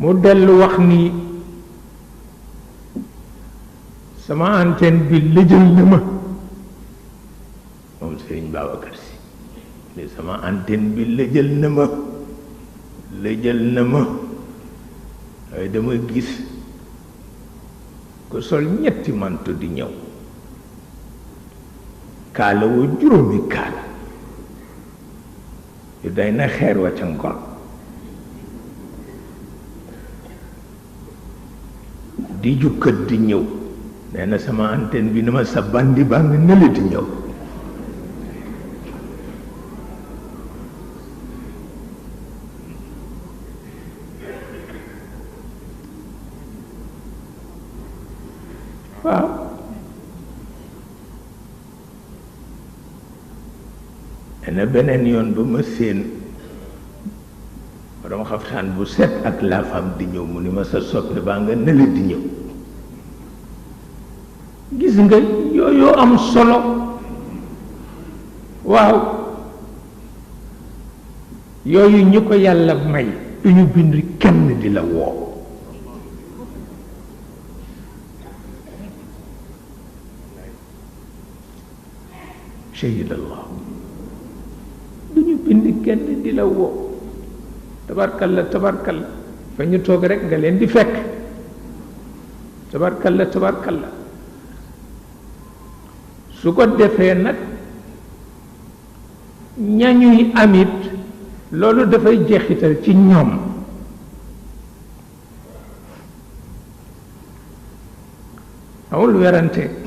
mu dellu wax ni sama antenne bi lëjël na ma moom Sëriñ Babacar Si ni sama antenne bi lëjël na ma waaye dama gis ko sol ñetti manto di ñëw kaala woo juróomi kaala yu day na xeer wa ca Ngor di jukkat di ñëw nee na sama antenne bi ni ma sa bandi baa nga nële di ñëw waaw nee na beneen yoon ba ma séen borom xaftaan bu set ak laafam di ñëw mu ni ma sa soppe baa nga nële di ñëw gis nga yooyu am solo waaw yooyu ñu ko yàlla may duñu bind kenn di la woo shahidallah duñu bind kenn di la woo tabarkalla fa ñu toog rek nga leen di fekk tabarkalla su ko defee nag ñañuy amit loolu dafay jeexital ci ñoom amul werante